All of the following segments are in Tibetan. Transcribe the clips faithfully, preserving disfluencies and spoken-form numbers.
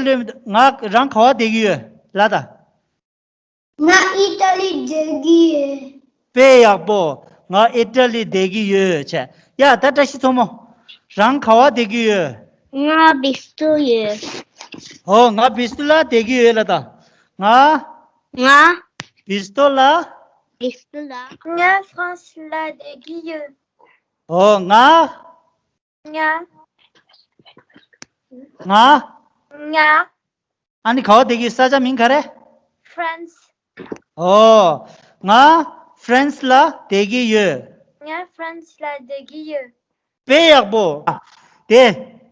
ལོས་མི་འདུག་ང་རང་ག་བ་བསྡད་ཀྱི་ཡོད་ལབ་དང་། ང་ཨི་ཏ་ལི་བསྡད་ཀྱི་ཡོད། དཔེ་ཡག་པོ། ང་ཨི་ཏ་ལི་བསྡད་ཀྱི་ཡོད་བྱས། ཡ་ད་བཀྲ་ཤིས་མཚོ་མོ། རང་ག་བ་བསྡད་ཀྱི་ཡོད། ང་བི་སི་ཏོ་ཡོད། ཨོ་ང་བི་སི་ཏོ་ལ་བསྡད་ཀྱི་ཡོད་ལབ་དང་། ང་ང་བི་སི་ཏོ་ལ། བི་སི་ཏོ་ལ། ང་ཧྥ་རན་སི་ལ་བསྡད་ཀྱི་ཡོད། ཨོ་ང་ང་ང་ང་ཨ་ནི་ག་བ་བསྡད་ཀྱི་ཡོད། ས་ཆ་མིང་ག་རེ། ཧྥ་རན་སི། ཨོ། ང་ཧྥ་རན་སི་ལ་བསྡད་ཀྱི་ཡོད། ང་ཧྥ་རན་སི་ལ་བསྡད་ཀྱི་ཡོད། དཔེ་ཡག་པོ། དེ།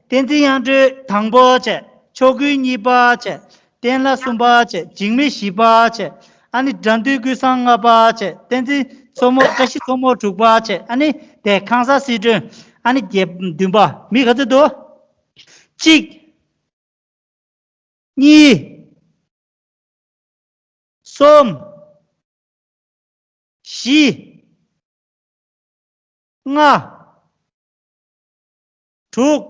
བསྟན་འཛིན་དབྱངས་སྒྲོན་དང་པོ་བྱས། ཆོས་སྐུ་གཉིས་པ་བྱས། བསྟན་ལྷ་གསུམ་པ་བྱས། འཇིགས་མེད་བཞི་པ་བྱས། ཨ་ནི་དགྲ་འདུལ་ཀུན་བཟང་ལྔ་པ་བྱས། བསྟན་འཛིན་མཚོ་མོ་བཀྲ་ཤིས་མཚོ་མོ་དྲུག་པ་བྱས། ཨ་ནི་དེ་ཁང་གསར་སྲིད་སྒྲོན། ཨ་ནི་བརྒྱད་བདུན་པ། མི་ག་ཚོད་འདུག་གཅིག་གཉིས། གསུམ། བཞི། ལྔ། དྲུག་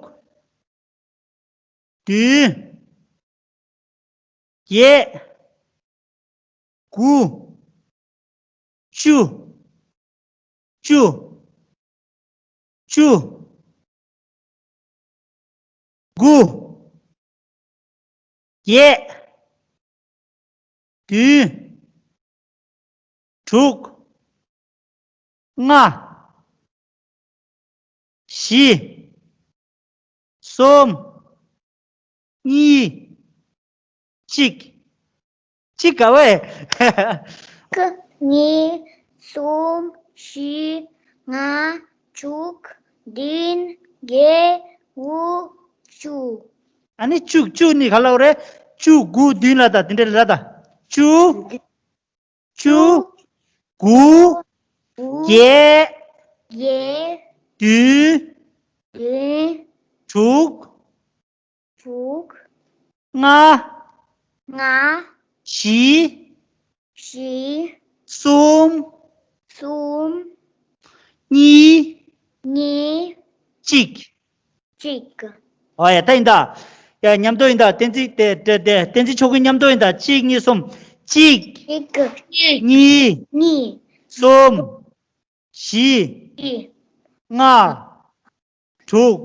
བདུན། བརྒྱད། དགུ། བཅུ། བཅུ། བཅུ། དགུ། བརྒྱད། བདུན། དྲུག་ལྔ། བཞི། གསུམ། གཉིས། གཅིག་གཅིག་ག་བས། ཁ། གཉིས། གསུམ། བཞི། ལྔ། དྲུག་བདུན། བརྒྱད། དགུ། བཅུ། ཨ་ནི་བཅུ། བཅུ་ནི་ག་ལབ་རེད། བཅུ། དགུ། བདུན་ལབ་དང་དེ་འདྲ་ལབ་དང་། བཅུ། བཅུ། དགུ། བརྒྱད། བརྒྱད། བདུན། བདུན། དྲུག་དྲུག་ལྔ། ལྔ། བཞི། བཞི། གསུམ། གསུམ། གཉིས། གཉིས། གཅིག་གཅིག་ཨོ་ཡ་ད་ཡིན་ད། ཡ་མཉམ་དུ་ཡིན་ད། བསྟན་འཛིན་དེ་དེ་དེ་བསྟན་འཛིན་ཆོས་སྐུ་མཉམ་དུ་ཡིན་ད། གཅིག་གཉིས། གསུམ། གཅིག་གཅིག་གཉིས། གཉིས། གསུམ། བཞི། བཞི། ལྔ། དྲུག་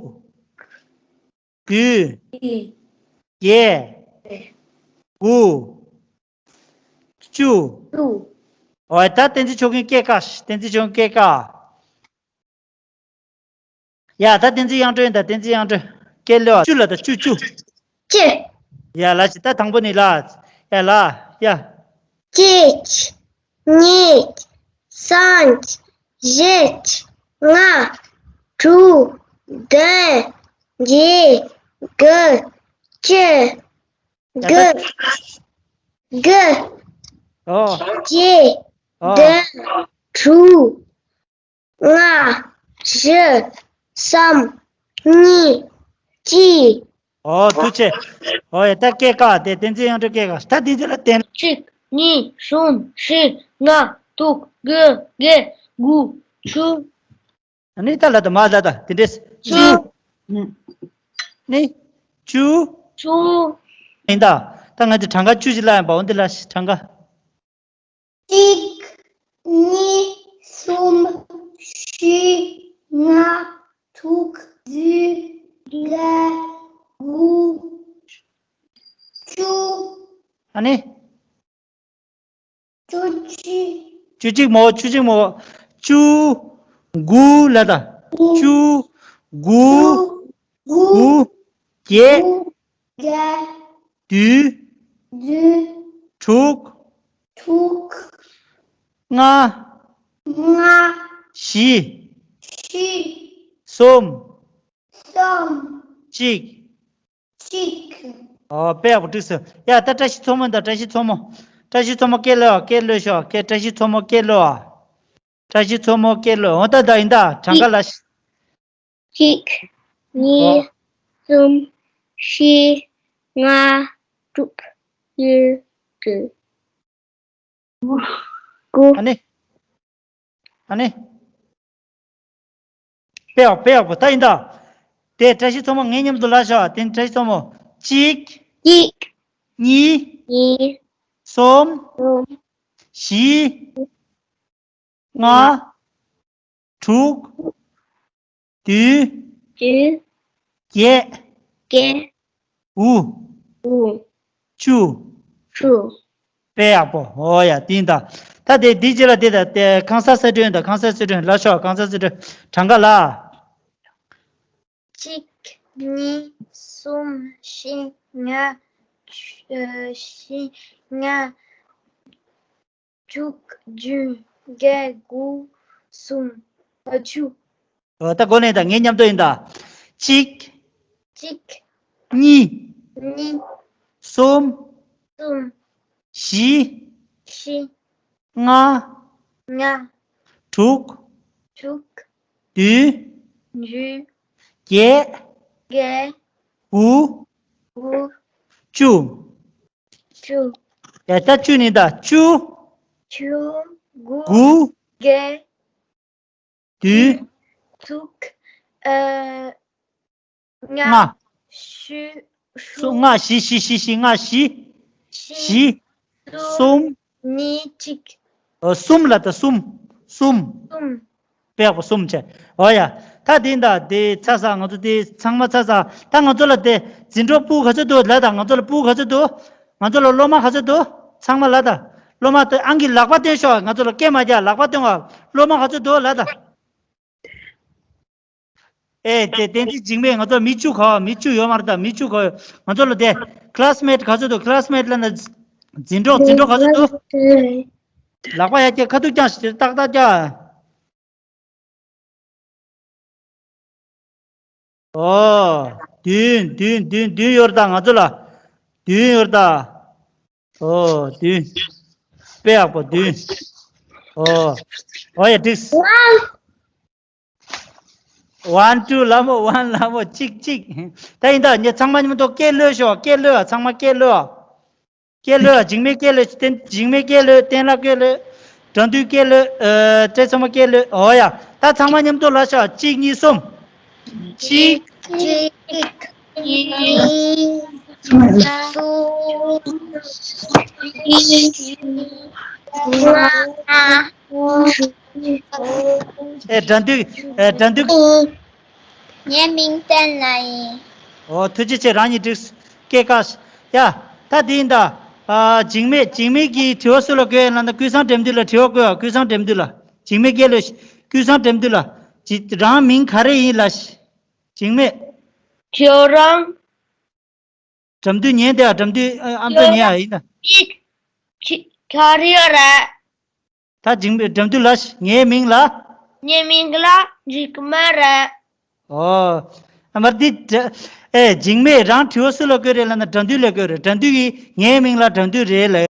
བདུན། བརྒྱད། དགུ། བཅུ། ཨོ་ད་བསྟན་འཛིན་ཆོས་སྐུ་སྐད་ཀ། བསྟན་འཛིན་ཆོས་སྐུ་སྐད་ཀ། ཡ་ད་བསྟན་འཛིན་དབྱངས་སྒྲོན་ད། བསྟན་འཛིན་དབྱངས་སྒྲོན་སྐད་ལོ། བཅུ་ལ་ད། བཅུ། བཅུ། བཅུ། ཡ་ལ་ཅི་ད་དང་པོ་ནི་ལ། ཡ་ལ། ཡ། གཅིག་གཉིས། གསུམ། བཞི། ལྔ། དྲུག་བདུན། བརྒྱད། དགུ། བཅུ། དགུ། དགུ། ཨོ། བརྒྱད། ཨོ། བདུན། དྲུག་ལྔ། བཞི། གསུམ། གཉིས། གཅིག་ཨོ་ཐུགས་རྗེ་ཆེ། ཨོ་ཡ་ད་སྐད་ཀ་དེ་བསྟན་འཛིན་དབྱངས་སྒྲོན་སྐད་ཀ་ད་བསྟན་འཛིན་ལ་བསྟན། གཅིག་གཉིས། གསུམ། བཞི། ལྔ། དྲུག་དགུ། བརྒྱད། དགུ། བཅུ། ཨ་ནི་ད་ལ་ད་མ་ལ་ད་དེ་འདྲས། བཅུ། ནི། བཅུ། བཅུ། ཡིན་ད། ད་ང་ཚོ་གྲངས་ཀ་བཅུ་ཞིག་ལ་ཡིན་པ། འོ་འདི་ལ་གྲངས་ཀ་གཅིག་གཉིས། གསུམ། བཞི། ལྔ། དྲུག་བདུན། བརྒྱད། དགུ། བཅུ། ཨ་ནི། བཅུ་གཅིག་བཅུ་གཅིག་མོ། བཅུ་གཅིག་མོ། བཅུ། དགུ་ལ་ད། བཅུ། དགུ། དགུ། བརྒྱད། བརྒྱད། བདུན། བདུན། དྲུག་དྲུག་ལྔ། ལྔ། བཞི། བཞི། གསུམ། གསུམ། གཅིག་གཅིག་ཨོ་དཔེ་ཡག་པོ་འགྲིག་སོང་། ཡ་ད་བཀྲ་ཤིས་མཚོ་མོ་ད། བཀྲ་ཤིས་མཚོ་མོ། བཀྲ་ཤིས་མཚོ་མོ་སྐད་ལོ། སྐད་ལོ་ཤོག་སྐད། བཀྲ་ཤིས་མཚོ་མོ་སྐད་ལོ། བཀྲ་ཤིས་མཚོ་མོ་སྐད་ལོ། འོ་ད་ད་ཡིན་ད། གྲངས་ཀ་ལ། གཅིག་གཉིས། གསུམ། བཞི། ལྔ། དྲུག་དགུ། དགུ། ཨ་ནི། ཨ་ནི། དཔེ་ཡག་དཔེ་ཡག་པོ་ད་ཡིན་ད། དེ་བཀྲ་ཤིས་མཚོ་མོ་ངའི་མཉམ་དུ་ལ་ཤོག་དེ་བཀྲ་ཤིས་མཚོ་མོ། གཅིག་གཅིག་གཉིས། གཉིས། གསུམ། གསུམ། བཞི། ལྔ། དྲུག་བདུན། བདུན། བརྒྱད། བརྒྱད། དགུ། དགུ། བཅུ། བཅུ། དཔེ་ཡག་པོ། ཨོ་ཡ། དེ་ཡིན་ད། ད་དེ་འདི་རྗེས་ལ་དེ་ད་དེ་ཁང་གསར་གསར་སྐྲུན་དང་། ཁང་གསར་གསར་སྐྲུན་ལ་ཤོག་ཁང་གསར་གསར་སྐྲུན། གྲངས་ཀ་ལ། གཅིག་གཉིས། གསུམ། བཞི། ལྔ། བཅུ། ཨ། བཞི། ལྔ། དྲུག་བདུན། བརྒྱད། དགུ། གསུམ། ཨ། བཅུ། ཨོ། ད་གོ་ནས་ད། ངས་མཉམ་དུ་ཡིན་ད། གཅིག་གཅིག་གཉིས། གཉིས། གསུམ། གསུམ། བཞི། བཞི། ལྔ། ལྔ། དྲུག་དྲུག་བདུན། བདུན། བརྒྱད། བརྒྱད། དགུ། དགུ། བཅུ། བཅུ། ཡ། ད་བཅུ་ནི་ད། བཅུ། བཅུ། དགུ། དགུ། བརྒྱད། བདུན། དྲུག་ཨ། ལྔ། ལྔ། བཅུ། གསུམ། ལྔ། བཞི། བཞི། བཞི། བཞི། ལྔ། བཞི། བཞི། གསུམ། གསུམ། གཉིས། གཅིག་ཨོ། གསུམ་ལ་ད། གསུམ། གསུམ། གསུམ། དཔེ་ཡག་པོ། གསུམ་བྱས། ཨོ་ཡ། ད་དེ་ད་དེ་ཚར་སོང་། ང་ཚོ་དེ་ཚང་མ་ཚར་སོང་། ད་ང་ཚོ་ལ་དེ་འཛིན་གྲོགས་སྤུ་གུ་ག་ཚོད་འདུག་ལབ་དང་། ང་ཚོ་ལ་སྤུ་གུ་ག་ཚོད་འདུག་ང་ཚོ་ལ་སློབ་མ་ག་ཚོད་འདུག་ཚང་མ་ལབ་དང་། སློབ་མ་དེ་ཨང་གི་ལག་པ་སྟོན་ཤོག་ང་ཚོ་ལ་སྐད་མ་རྒྱག་ལག་པ་སྟོན་བ། སློབ་མ་ག་ཚོད་འདུག་ལབ་དང་། ཨེ། དེ་བསྟན་འཛིན་འཇིགས་མེད། ང་ཚོ་མི་བཅུ་ག་མི་བཅུ་ཡོད་མ་རེད་ད། མི་བཅུ་ག་ང་ཚོ་ལ་དེ་ཁི་ལ་སི་མེ་ཊི་ག་ཚོད་འདུག་ཁི་ལ་སི་མེ་ཊི་ལབ་ན་འཛིན་གྲོགས། འཛིན་གྲོགས་ག་ཚོད་འདུག་ལག་པ་ཡར་བཀྱག་ཁ་ཐུག་བརྐྱངས་ཤིག་ཏག་ཏག་བཀྱག་ཨོ། བདུན། བདུན། བདུན། བདུན་ཡོད་རེད་ད། ང་ཚོ་ལ་བདུན་ཡོད་རེད་ད། ཨོ། བདུན། དཔེ་ཡག་པོ། བདུན། ཨོ། ཨོ་ཡ། འགྲིག་ཝན། ཊུ། ལ་མོ། ཝན། ལ་མོ། གཅིག་གཅིག་ད་ཡིན་ད། ངས་ཚང་མ་མཉམ་དུ་སྐད་ལོས་ཤོག་སྐད་ལོས། ཚང་མ་སྐད་ལོས། སྐད་ལོས། འཇིགས་མེད་སྐད་ལོས། བསྟན། འཇིགས་མེད་སྐད་ལོས། བསྟན་ལགས་སྐད་ལོས། དགྲ་འདུལ་སྐད་ལོས། ཨ། བཀྲས་མཚོ་མ་སྐད་ལོས། ཨོ་ཡ། ད་ཚང་མ་མཉམ་དུ་ལབ་ཤོག་གཅིག་གཉིས། གསུམ། གཅིག་གཅིག་གཉིས། གསུམ། བཞི། ལྔ། ཨེ། དགྲ་འདུལ། ཨེ། དགྲ་འདུལ། ངའི་མིང་བསྟན་ལགས་ཡིན། ཨོ། ཐུགས་རྗེ་ཆེ། རང་ཉིད་འགྲིག་སྐད་ཀ་ཡ། ད་དེ་ཡིན་ད། ཨ། འཇིགས་མེད། འཇིགས་མེད་ཀྱི་དྲི་བ་སུ་ལ་བཀོད་ཡོད་ལབ་ན། ཀུན་བཟང་དགྲ་འདུལ་ལ་དྲི་བ་བཀོད་ཡ། ཀུན་བཟང་དགྲ་འདུལ་ལ། འཇིགས་མེད་སྐད་ལོས། ཀུན་བཟང་དགྲ་འདུལ་ལ། ཇི། རང་མིང་ག་རེ་ཡིན་ལབ། འཇིགས་མེད། ཁྱོད་རང་། དགྲ་འདུལ་ཉན་དེ། ཨ། དགྲ་འདུལ། ཨ། ཨ་མདོ་ཉན་ཡ་ཡིན་ད། ཁྱོད་རང་ག་རེ་ཡོད་རེད། ད་འཇིགས་མེད། དགྲ་འདུལ་ལ། ངའི་མིང་ལ། ངའི་མིང་ལ་འཇིགས་མེད་རེད། ཨོ། ཨ་མ་འདི། ཨེ། འཇིགས་མེད། རང་དྲི་བ་སུ་ལ་བཀོད་རེད་ལབ་ན་དགྲ་འདུལ་ལ་བཀོད་རེད། དགྲ་འདུལ་གྱིས་ངའི་མིང་ལ་དགྲ་འདུལ་རེད་ལབ།